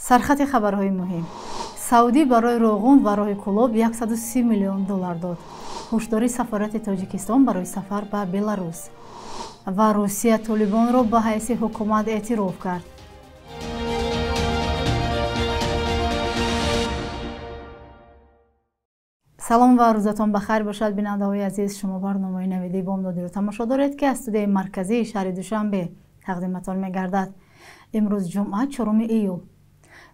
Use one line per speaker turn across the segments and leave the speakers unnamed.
Сархати хабарҳои муҳим. Саудӣ барои Роғун ва роҳи Кӯлоб 130 миллион доллар дод. Ҳушдори сафорати Тоҷикистон барои сафар ба Беларус. Ва Русия Толибонро ба ҳайси ҳукумат эътироф кард. Салом ва рӯзатон ба хайр бошад, бинандаҳои азиз. Шумо барномаи навиди бомдодиро тамошо доред, ки аз студияи марказии шаҳри Душанбе тақдиматон мегардад. Имрӯз ҷумъа, 4 июл.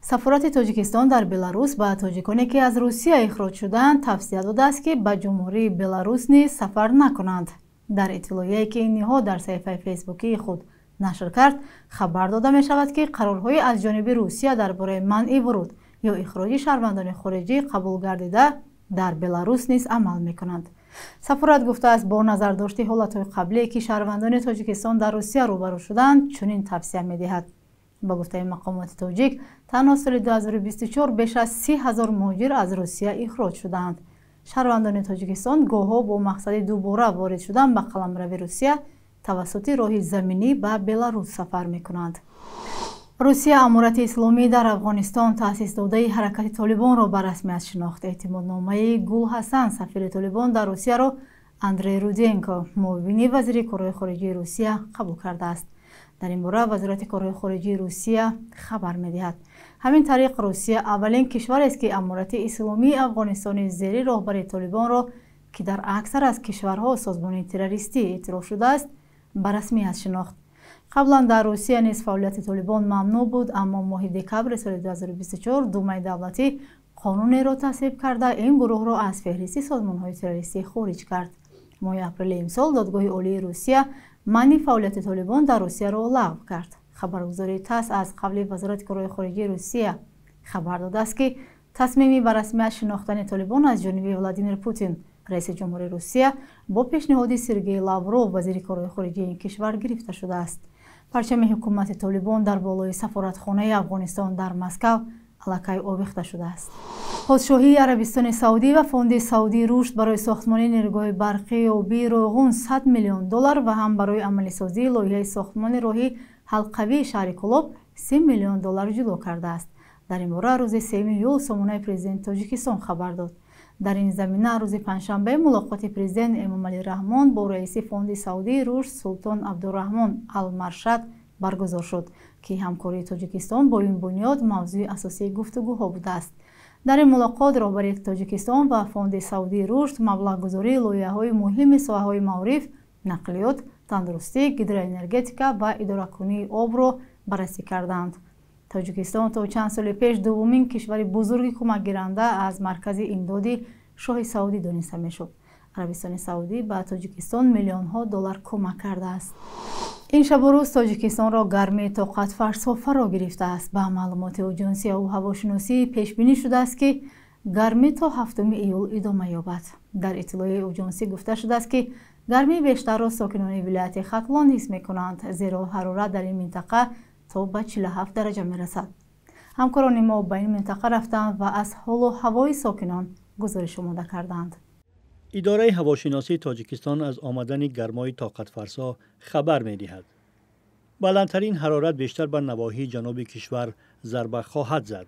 Сафорати Тоҷикистон дар Беларус ба тоҷиконе, ки аз Русия ихроҷ шудаанд, тавсия додааст, ки ба Ҷумҳурии Беларус низ сафар накунанд. Дар иттилоие, ки ин ниҳод дар саҳифаи фейсбукии худ нашр кард, хабар дода мешавад, ки қарорҳои аз ҷониби Русия дар бораи манъи вуруд ё ихроҷи шаҳрвандони хориҷӣ қабул гардида дар Беларус низ амал мекунанд. Сафорат гуфтааст, бо назардошти ҳолатҳои қаблие, ки шаҳрвандони Тоҷикистон дар Русия рӯбарӯ шуданд, чунин тавсия медиҳад. Ба гуфтаи мақомоти тоҷик, танҳо соли 2024 беш аз 30 ҳазор муҳоҷир аз Русия ихроҷ шудаанд. Шаҳрвандони Тоҷикистон гоҳҳо бо мақсади дубора ворид шудан ба қаламрави Русия тавассути роҳи заминӣ ба Беларус сафар мекунанд. Русия Аморати Исломӣ дар Афғонистон таъсис додаи ҳаракати Толибонро ба расмият шинохт. Эътимодномаи Гул Ҳасан, сафири Толибон дар Русияро Андрей Руденко, муовини вазири корҳои хориҷии Русия, қабул кардааст. Дар ин бора Вазорати корҳои хориҷии Русия хабар медиҳад. Ҳамин тариқ Русия аввалин кишварест, ки Аморати Исломии Афғонистони зери роҳбари Толибонро, ки дар аксар аз кишварҳо созмони террористӣ эътироф шудааст, ба расмият шинохт. Қаблан дар Русия низ фаъолияти Толибон мамнӯъ буд, аммо моҳи декабри соли 2024 Думаи давлатӣ қонунеро тасвиб карда, ин гурӯҳро аз феҳристи созмонҳои террористӣ хориҷ кард. Моҳи апрели имсол Додгоҳи Олии Русия манъи фаъолияти Толибон дар Русияро лағв кард. Хабаргузории ТАСС аз қавли Вазорати корҳои хориҷии Русия хабар додааст, ки тасмими ба расмият шинохтани Толибон аз ҷониби Владимир Путин, раиси ҷумҳури Русия, бо пешниҳоди Сергей Лавров, вазири корҳои хориҷии ин кишвар, гирифта шудааст. Парчами ҳукумати Толибон дар болои сафоратхонаи Афғонистон дар Москав аллакай овехта шудааст. Подшоҳии Арабистони Саудӣ ва Фонди Саудии рушд барои сохтмони нерӯгоҳи барқии обии Роғун 100 миллион доллар ва ҳам барои амалисозии лоиҳаи сохтмони роҳи ҳалқавии шаҳри Кӯлоб 3 миллион доллар ҷудо кардааст. Дар ин бора рӯзи 3 июл сомонаи президенти Тоҷикистон хабар дод. Дар ин замина рӯзи панҷшанбе мулоқоти президент Эмомалӣ Раҳмон бо раиси Фонди Саудии рушд Султон Абдурраҳмон Алмаршад баргузор шуд, ки ҳамкории Тоҷикистон бо ин бунёд мавзӯи асосии гуфтугӯҳо будааст. Дар ин мулоқот роҳбари Тоҷикистон ва Фонди Саудии рушд маблағгузории лоиҳаҳои муҳими соҳаҳои маориф, нақлиёт, тандурустӣ, гидроэнергетика ва идоракунии обро баррасӣ карданд. Тоҷикистон то чанд соли пеш дуввумин кишвари бузурги кӯмакгиранда аз маркази имдоди шоҳи Саудӣ дониста мешуд. Арабистони Саудӣ ба Тоҷикистон миллионҳо доллар кӯмак кардааст. Ин шабу рӯз Тоҷикистонро гармии тоқатфарсо фаро гирифтааст. Ба маълумоти Оҷонсии обуҳавошиносӣ пешбинӣ шудааст, ки гармӣ то 7 июл идома ёбад. Дар иттилои оҷонсӣ гуфта шудааст, ки гармии бештарро сокинони вилояти Хатлон ҳис мекунанд, зеро ҳарорат дар ин минтақа то ба 47 дараҷа мерасад. Ҳамкорони мо ба ин минтақа рафтанд ва аз ҳолу ҳавои сокинон гузориш омода карданд.
Идораи ҳавошиносии Тоҷикистон аз омадани гармои тоқатфарсо хабар медиҳад. Баландтарин ҳарорат бештар ба навоҳии ҷануби кишвар зарба хоҳад зад.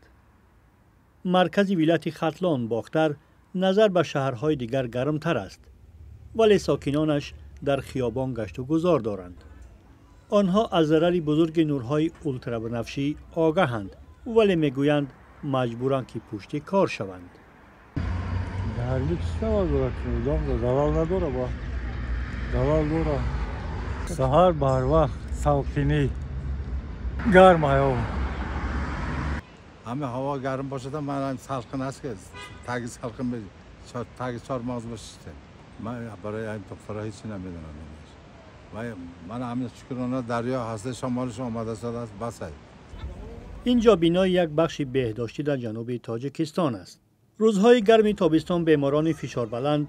Маркази вилояти Хатлон Бохтар назар ба шаҳрҳои дигар гармтар аст, вале сокинонаш дар хиёбон гашту гузор доранд. Онҳо аз зарари бузурги нурҳои ултрабунафшӣ огаҳанд, вале мегӯянд маҷбуранд, ки пушти кор шаванд.
Гармӣ чӣ сабаб дорад? Залал надора, ба залал дора. Саҳар барвақт салқинӣ, гарм ҳаво.
Ҳама ҳаво гарм бошад, ман салқин аст, ки таги салқин, таги чормағз бошад. Ман барои ин духтара ҳеҷ намедонам. Ман ҳамин шукрона дарё ҳаста, шамолаш омада шудааст, бас.
Инҷо бинои як бахши беҳдоштӣ дар ҷануби Тоҷикистон аст. Рӯзҳои гарми тобистон беморони фишорбаланд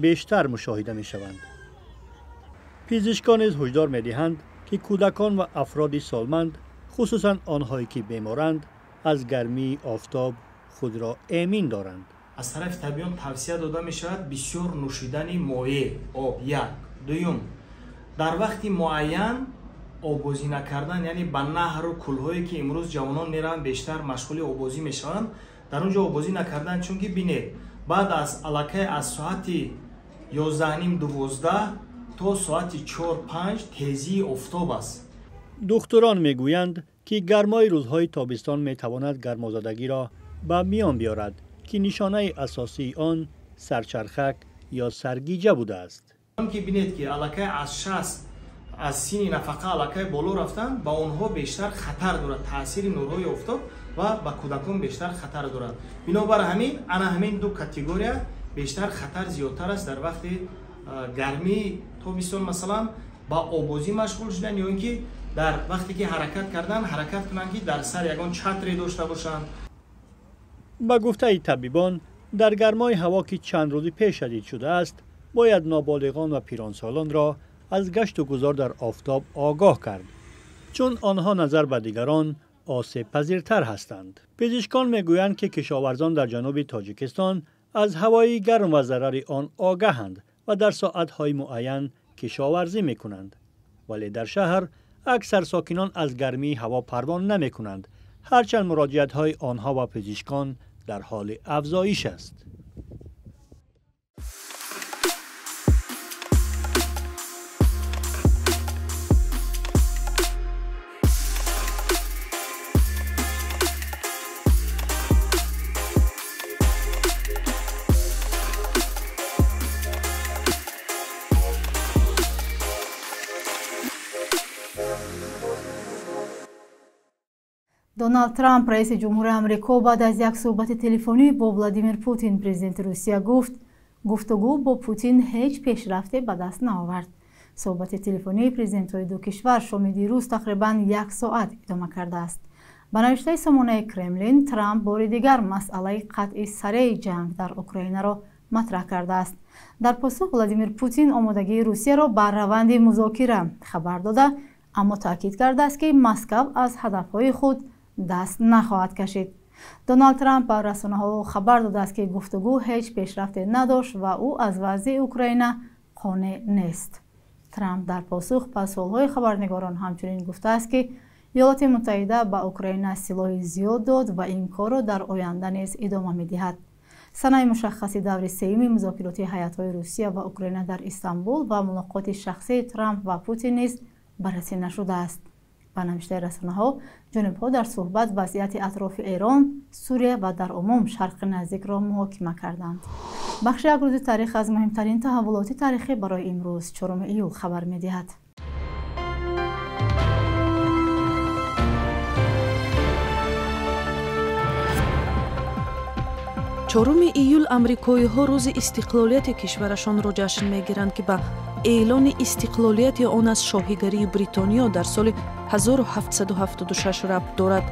бештар мушоҳида мешаванд. Пизишкон низ ҳушдор медиҳанд, ки кӯдакон ва афроди солманд, хусусан онҳое ки беморанд, аз гармии офтоб худро эмин доранд.
Аз тарафи табибон тавсия дода мешавад бисёр нӯшидани моеъ, об як. Дуюм, дар вақти муайян Оббозӣ накардан, яъне ба наҳру кӯлҳое ки имрӯз ҷавонон мераванд, бештар машғули оббозӣ мешаванд, дар он ҷо оббозӣ накардан, чунки бинед, баъд аз аллакай аз соати 11:30-12 то соати 4-5 тезии офтоб аст.
Духтурон мегӯянд, ки гармои рӯзҳои тобистон метавонад гармозадагиро ба миён биёрад, ки нишонаи асосии он сарчархак ё саргиҷа будааст.
Ки бинед, ки аллакай аз 60 аз синни нафақа аллакай боло рафтан, ба онҳо бештар хатар дорад таъсири нурҳои офтоб ва ба кӯдакон бештар хатар дорад. Бинобар ҳамин ана ҳамин ду категория бештар хатар зиёдтар аст дар вақти гармии тобистон, масалан ба оббозӣ машғул шудан ё ин ки дар вақте ки ҳаракат кардан, ҳаракат кунанд, ки дар сар ягон чатре дошта бошанд.
Ба гуфтаи табибон, дар гармои ҳаво, ки чанд рӯзи пеш шадид шудааст, бояд ноболиғон ва пиронсолонро аз гашту гузор дар офтоб огоҳ кард, чун онҳо назар ба дигарон осебпазиртар ҳастанд. Пизишкон мегӯянд, ки кишоварзон дар ҷануби Тоҷикистон аз ҳавои гарм ва зарари он огаҳанд ва дар соатҳои муайян кишоварзӣ мекунанд. Вале дар шаҳр аксар сокинон аз гармии ҳаво парво намекунанд, ҳарчанд муроҷиатҳои онҳо ба пизишкон дар ҳоли афзоиш аст.
Доналд Трамп, раиси ҷумҳури Амрико, баъд аз як суҳбати телефонӣ бо Владимир Путин, президенти Русия, гуфт: гуфтугӯ бо Путин ҳеҷ пешрафте ба даст наовард. Суҳбати телефонии президентҳои ду кишвар шоми дирӯз тақрибан як соат идома кардааст. Ба навиштаи сомонаи Кремлин, Трамп бори дигар масъалаи қатъи сареи ҷанг дар Украинаро матраҳ кардааст. Дар посух Владимир Путин омодагии Русияро ба раванди музокира хабар дода, аммо таъкид кардааст, ки Москав аз ҳадафҳои худ даст нахоҳад кашид. Доналд Трамп ба расонаҳо хабар додааст, ки гуфтугӯ ҳеҷ пешрафте надошт ва ӯ аз вазъи Украина қонеъ нест. Трамп дар посух ба суолҳои хабарнигорон ҳамчунин гуфтааст, ки Иёлоти Муттаҳида ба Украина силоҳи зиёд дод ва ин корро дар оянда низ идома медиҳад. Санаи мушаххаси даври сеюми музокироти ҳайатҳои Русия ва Украина дар Истанбул ва мулоқоти шахсии Трамп ва Путин низ баррасӣ нашудааст. Ба навиштаи расонаҳо, ҷонибҳо дар суҳбат вазъияти атрофи Эрон, Сурия ва дар умум Шарқи Наздикро муҳокима карданд. Бахши як рӯзи таърих аз муҳимтарин таҳаввулоти таърихӣ барои имрӯз, 4 июл, хабар медиҳад.
4 июл амрикоиҳо рӯзи истиқлолияти кишварашонро ҷашн мегиранд, ки ба эълони истиқлолияти он аз шоҳигарии Бритониё дар соли 1776 рабт дорад.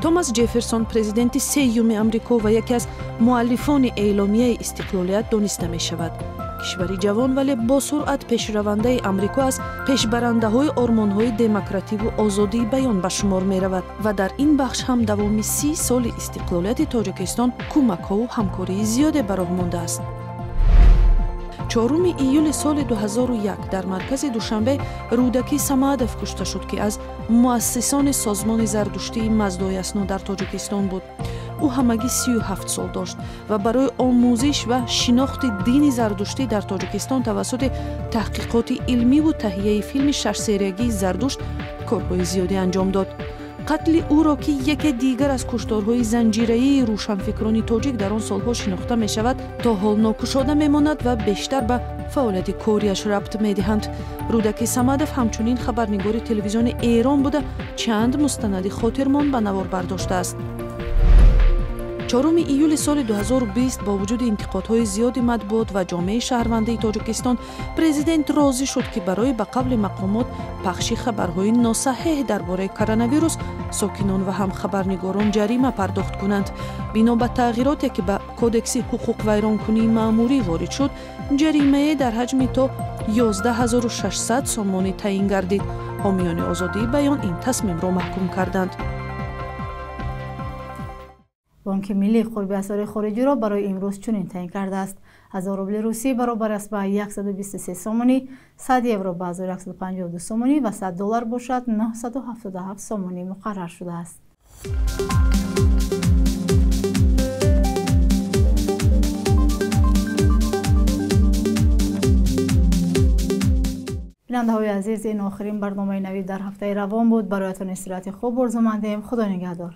Томас Ҷефферсон президенти сеюми Амрико ва яке аз муаллифони эъломияи истиқлолият дониста мешавад. Кишвари ҷавон, вале бо суръат пешравандаи Амрико аз пешбарандаҳои ормонҳои демокративу озодии баён ба шумор меравад ва дар ин бахш ҳам давоми 30 соли истиқлолияти Тоҷикистон кӯмакҳову ҳамкории зиёде ба роҳ мондааст. 4 июли соли 2001 дар маркази Душанбе Рӯдакӣ Самадов кушта шуд, ки аз муассисони созмони зардуштии Маздоясно дар Тоҷикистон буд. Ӯ ҳамагӣ 37 сол дошт ва барои омӯзиш ва шинохти дини зардуштӣ дар Тоҷикистон тавассути таҳқиқоти илмиву таҳияи филми шашсериягии Зардушт корҳои зиёде анҷом дод. Қатли ӯро, ки яке дигар аз кушторҳои занҷираии рӯшанфикрони тоҷик дар он солҳо шинохта мешавад, то ҳол нокушода мемонад ва бештар ба фаъолияти кориаш рабт медиҳанд. Рӯдакӣ Самадов ҳамчунин хабарнигори телевизиони Эрон буда, чанд мустанади хотирмон ба навор бардоштааст. 4 июли соли 2020 бо вуҷуди интиқодҳои зиёди матбуот ва ҷомеаи шаҳрвандии Тоҷикистон, президент розӣ шуд, ки барои ба қавли мақомот пахши хабарҳои носаҳеҳ дар бораи коронавирус сокинон ва ҳам хабарнигорон ҷарима пардохт кунанд. Бино ба тағйироте, ки ба кодекси ҳуқуқвайронкунии маъмурӣ ворид шуд, ҷаримае дар ҳаҷми то 11600 сомонӣ таъин гардид. Ҳомиёни озодии баён ин тасмимро маҳкум карданд.
Бонки Миллӣ қурби асъори хориҷиро барои имрӯз чунин таъин кардааст. 1000 рубли русӣ баробар аст ба 123 сомонӣ, 100 евро ба 1152 сомонӣ ва 100 доллар бошад 977 сомонӣ муқаррар шудааст. Бинандаҳои азиз, ин охирин барномаи навид дар ҳафтаи равон буд. Бароятон истироҳати хуб орзумандем. Худо нигаҳдор.